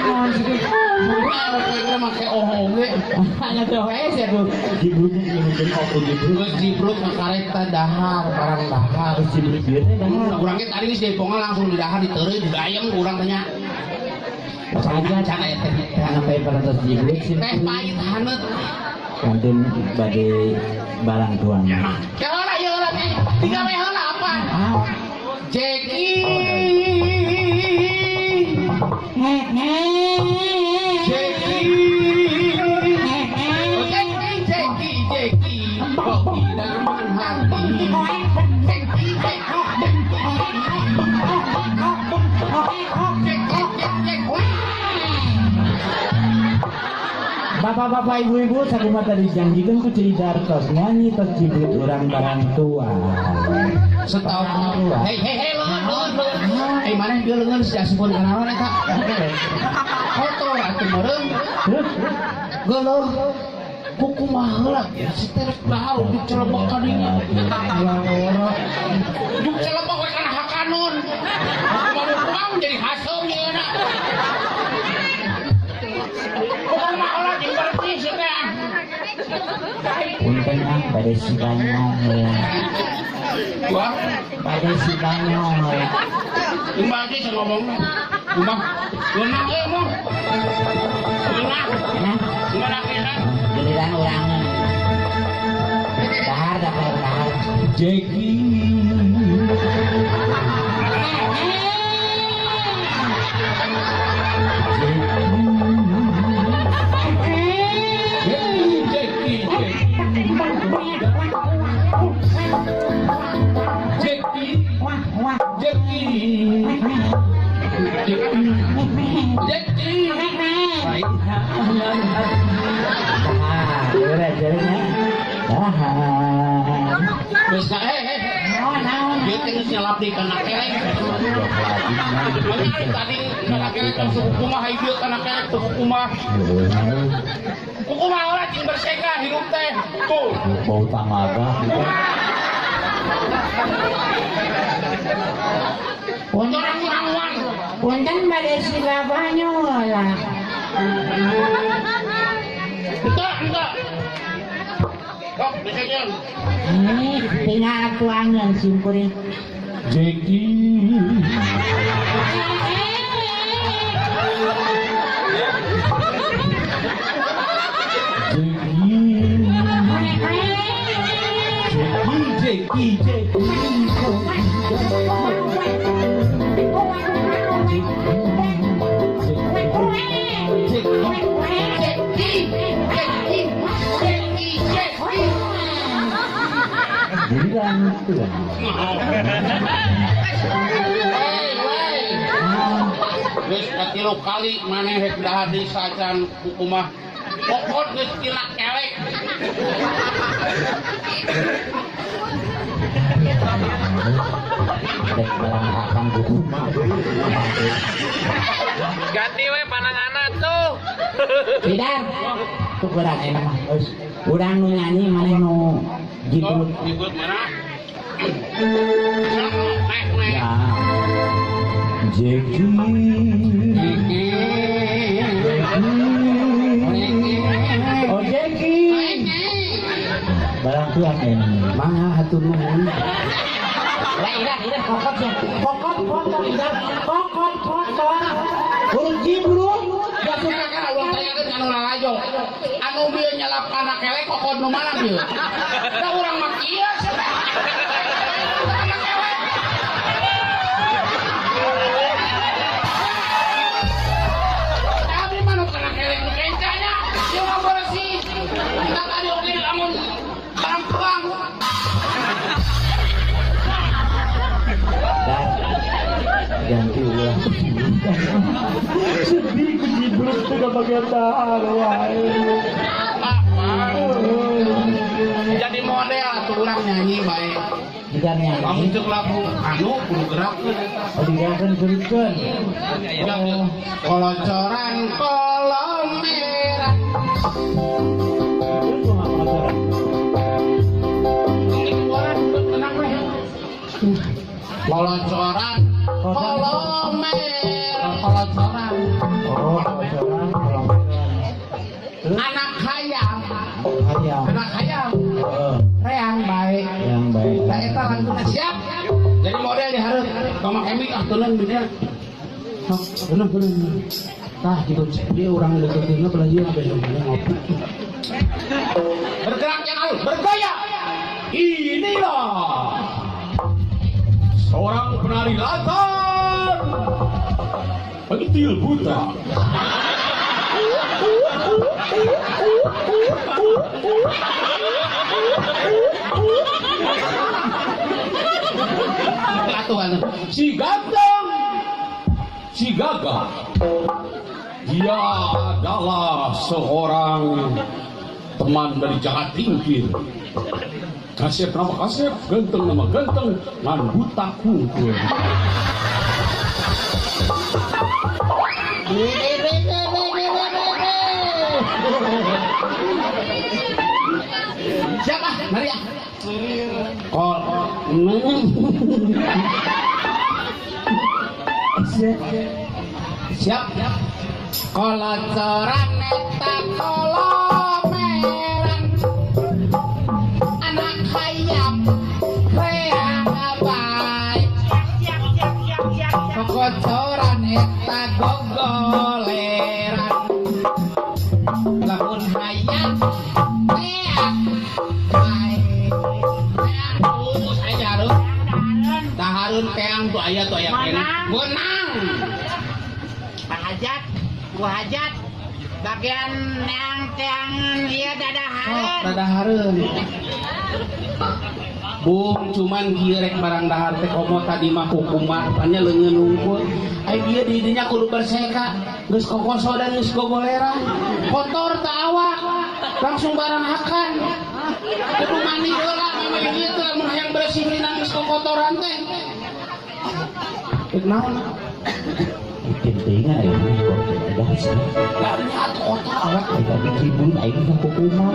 Naon sih? Kira make oho ge. Hanya teh we sia tuh. Jibrut nyebutkeun oho jibrut. Geus jibrut ngakarek teh dahar, barang dahar. Geus jibrut bieu teh dahar. Urang ge tadi geus dipongan langsung di dahar diteureuy digayeng urang teh nya. Saja can aya teh sampai parantos jibrut sih. Teh pahit haneut. Kantun bade barang tuang. Ya heula ieu heula teh. Tiga we heula apa? Jeki. Jeki. Jeki, Jeki, Jeki. Kau idaman hati. Jeki, Jeki, Jeki, Jeki. Bapak-bapak, ibu-ibu, sakumaha tadi dijanjikeun ku Ceu Idar tos nyanyi tos jibrut urang barang tua. Setahun. Hei, hei, hei, leungeun, leungeun, leungeun. Eh, maneh bieu leungeun si asupun kana naon eta? Kotor atuh meureun. Terus geuleuh. Kukumaha heula si teh rek dahar ujug celebek ka dinya. Ujug celebek we kana hakanun. Kumaha jadi haseum yeuna. Kumaha heula jeung bersih si teh. Punten ah bade si banyong heula. Wah, bade si banyong heula. Kumaha sih ngomongna? Kumaha? Geunah euy mah. Geunah. Nah, geunah pisan. Giliran urang. Dahar dahar dahar. Jeki. Jeki, Jeki, Jeki. Jeki, Jeki, Jeki. Geus naon ieu teh geus nyelap di kana kelek. Tadi kana kelek langsung kumaha ieu kana kelek teu kumaha. Kumaha heula cing berseka hirup teh. Tuh. Bau tangga. Punten bade siga banyo lah. Enggak, enggak. Kok bisa. Tinggal tuangan simkuring. Jeki. Jeki, Jeki, Jeki. Giliran tuang. Hei, hei. Geus katilu kali maneh rek dahar di sacan kukumah. Pokot geus tina kelek. Rek barang akang kukumah. Ganti we panangana tuh. Idar. Tukeran enak mah. Urang nu nyanyi maneh nu jibrut. Jibrut mana? Ya. Jeki. Jeki. Oh Jeki. Barang tuang ini. Mangga hatur nuhun. Lah Idar, Idar kokot ya. Kokot kotor Idar. Kokot kotor. Urang jibrut. Ya sudah kan urang tanyakeun ka nu lalajo. Anu bieu nyelap kana kelek kokot nu mana bieu? Da urang mah kieu cenah. Kana kelek. Tapi mah nu kana kelek nu kencanya, ieu mah bersih. Kita tadi oge lamun barang tuang. Ganti ulah. Sedih ku jibrut tuh gak bagian dahar wae. Jadi model atuh urang nyanyi bae. Jika nyanyi. Lamun ceuk lagu anu kudu gerakkeun eta. Oh digerakkeun geurikeun. Kolocoran kolom merah. Terus kumaha kolocoran? Tenang we. Kolocoran kolom merah, kolocoran. Oh. Anak hayam. Hayam. Anak hayam. Reang bae. Reang bae. Nah eta laguna siap. Jadi model dihareup. Tong make mic ah teuleun bina. Sok teuleun teuleun. Tah gitu cek dia urang deukeutkeunna belah ieu besok ngopi. Bergerak yang halus, bergaya. Inilah seorang penari latar pentil buta. Si ganteng, si gagah. Dia adalah seorang teman dari Jakat Tingkir. Kasep nama kasep, ganteng nama ganteng, ngan buta kungkul. Siapa? Mari ya. Kol. Siap. Kolocoran eta kolomeran anak hayam reang bae. Kocoran eta gogoleran lamun hayam reang bae. Reang terus aja harun. Daharun keang tuh aya keneh. Menang. Pak Hajat, Bu Hajat, bagian yang teangan ieu dadahareun. Oh, dadahareun. Bung cuman kieu rek barang dahar teh komo tadi mah kukumar nya leungeun hungkul. Ai dieu di dinya kudu berseka, geus kokoso dan geus gogoleran. Kotor teh awak, langsung barang hakan. Kudu mandi heula memang kieu teh lamun hayang bersih dina geus kokotoran teh. Rek naon? Pentingnya ya, udah sih. Kota awak tapi kibun aing mah kukumaha.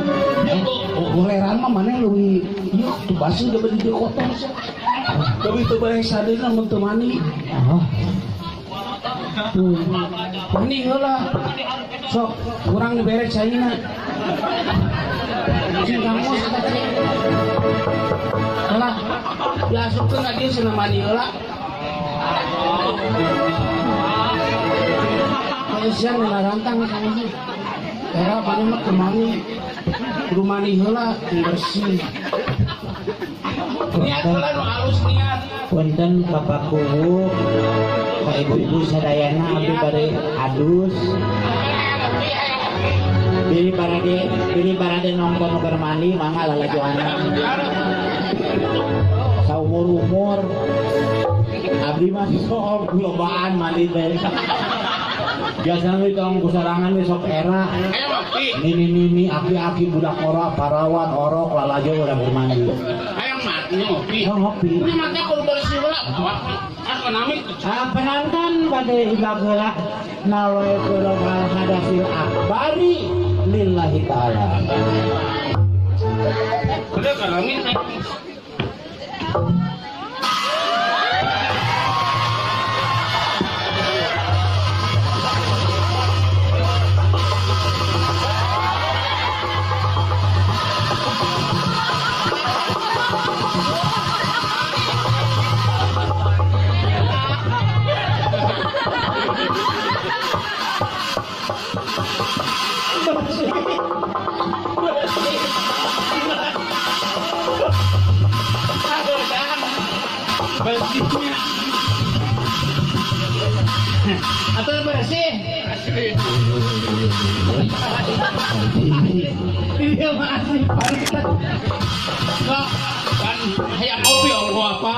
Goleran mah maneh leuwih ieu tuh basuh da beuh di kotor sia. Tapi teu bae sadeuna mun teu mandi. Tuh. Mandi heula. Sok kurang dibere caina. Cing kamus eta cing. Heula. Diasupkeun ka dieu cenah mandi heula. Kasihan rantang sama sih. Era mana mah kemani, kudu mandi heula bersih. Niat heula nu alus niat. Punten Bapak Kuwu, ka ibu-ibu sadayana abdi bade adus. Biri barade nongton keur mandi mangga lalajoana. Saumur-umur abdi mah sok lobaan mandi teh. Biasanya ditolong kusarangan we sok era. Nini-nini aki-aki budak ora parawan orok lalajo urang keur mandi. Hayang mati ngopi. Ngopi. Ini mati kudu bersih heula. Ah, penonton bade ibak heula nawaitu rafal hadasil akbari lillahi ta'ala. Udah kalamin. Bersihnya atau bersih dia masih pantat kok kan kayak kopi om gua apa.